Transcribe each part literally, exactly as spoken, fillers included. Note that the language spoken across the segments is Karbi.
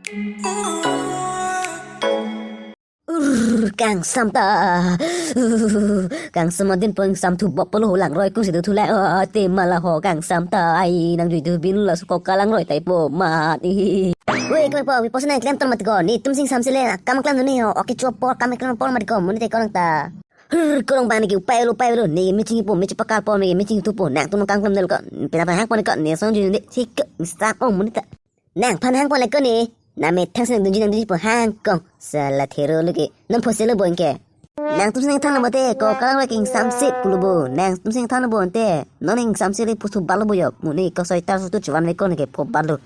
Urr, kangsam ta. Urr, kangsam adin po ingsamthu bok polo, langroi kung si do thu la. Oh, te mala ho kangsam ta. Ai, nang jui tu bin la suko kalangroi tai po mat. Ih. Wei, kemekpo, wi posen nang klem ton mat ko. Netum si ingsamsi le, kam klem dun ni ho. Oke, chuap por, kam klem por mat ko. Monit te ko nang ta. Hur, korong bang neke upai lo, upai lo. Ne meching po, meching pakal po, ne meching tu po. Nangtum kam klem del ko. Pina pa hang po ne ko. Ne song jun de. Sik, stam ong monit ta. Nangphan hang po le ko ne. Name thang si nang dunji, nang dunji po hang kong. Sala thero lo ke. Nang phose lo bo ke. Nangtum si nang thang lo bo te. Ko kalangroi ke ingsamsi pulo bo. Nangtum si nang thang lo bo te. Non ingsamsi le pusu balo bo yo. Monit ko soi tar sutu chuan ve ko neke pho balo.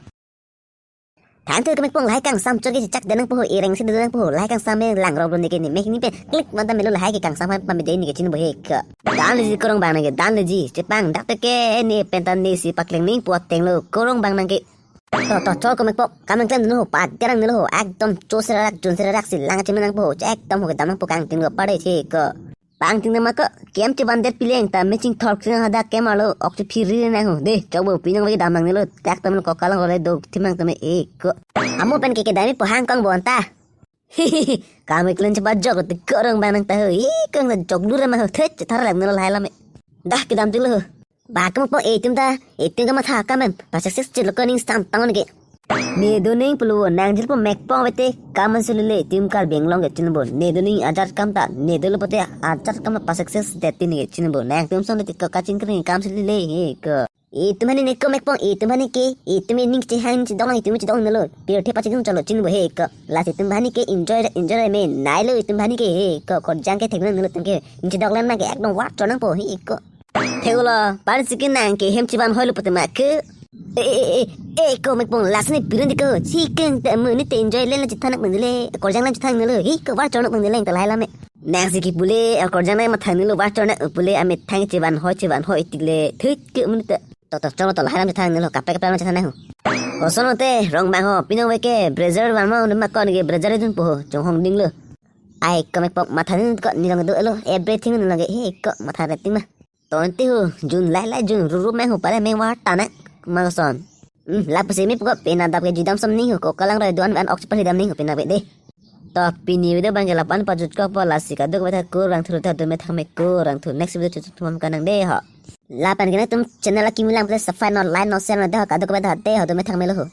Thank you kemekpo, lahai kangsam chot ke chak de nang po, ireng si de nang po, lahai kangsam me langroi lo neke ne, mek ni pe, klik mata melo lahai ke kangsam han pame de neke chin bo he ko. Dan leji korong bang neke, dan leji, chepang, dak te ke, ne pen ta ne si pakleng ning po ateng lo, korong bang nang ke. To, to, chol kemekpo, kam nang klem dun ho, pa, garang dun ho, ekdom cho serarak, jun serarak si, lang chin nang po, ekdom ho ke dam nang po kangting lo, pare che ko. Pangting nama ko, kem cheban det pileng ta, meching thor kring hadak kem arlo, ok chephiri nang ho. De, chok bo pinong lagi damang nilo, tak temen ko kalangroi le do, timang temen e ko. Amo pen ke kedami po hang kong bon ta. Kam klem cheba jok, te korong bang nang ta ho, e kong ta jok lura ma ho, the, thar lang nilo lahai lame. Dah kedam ting lo ho. Ba kemekpo etum ta, etum kamatha kamen, pa success chit lo ko ning stam tang ke. Ne do ning pulo, nang jil po mekpong vete, kamen sulile, etum Karbi Anglong ke chin bo, ne do ning ajar kam ta, ne do lo pote, ajar kam pa success det tin ke chin bo, nangtum son te ko kachingkring kam sulile, he ko. Etum hani ne ko mekpong, etum hani ke, etum ning chehang chedong, etum chedong nelo, pirthe pachedong chalo chin bo he ko. Lasi etum hani ke enjoy, enjoy me, nai lo etum hani ke he ko, korjang ke thek nelo etum ke, ning chedok len na ke, ekdom war chonang po he ko. Thek lo, pan si ke nang ke hem cheban hoi lo pute ma ke. E, e, e, e, e, ko mekpong lasi ne pirin di ko. Si keng te mu ni te enjoy len la chithanak mendele. Korjang len chithanak mendele. Hi ko war chonok mendele ta lahai lame. Nang si ke pule, korjang len mathang nelo war chonok pule ame thang cheban hoi cheban hoi tik le. Thut ke mu ni te. To to cholo to lahai lam chithanak nelo. Kape kape lam chithanak ho. Koson te rong bang ho. Pinong ve ke blazer van ma un ma kon ke blazer dun po ho. Chonghong ding lo. Ai ko mekpong matha ni ko ni long do lo. Everything ni long he ko matha re ting ma. Twenty ho, June lai lai June, ruru meng ho pare meng war tanak, mangson. Hmm, lapusi me pukot pena dap ke judam som ning ho, ko kalangroi duan van ok chepa dam ning ho pena be de. To pini video bang ke lapu-an pajut ko po, lasi kadokave tha kurvangthu, tha do methang me kurvangthu, next video chutu thum kanang de ho. Lapu-an ke nangtum channel aki milang please subscribe no like no share no de ho, kadokave tha de ho, do methang me lo ho.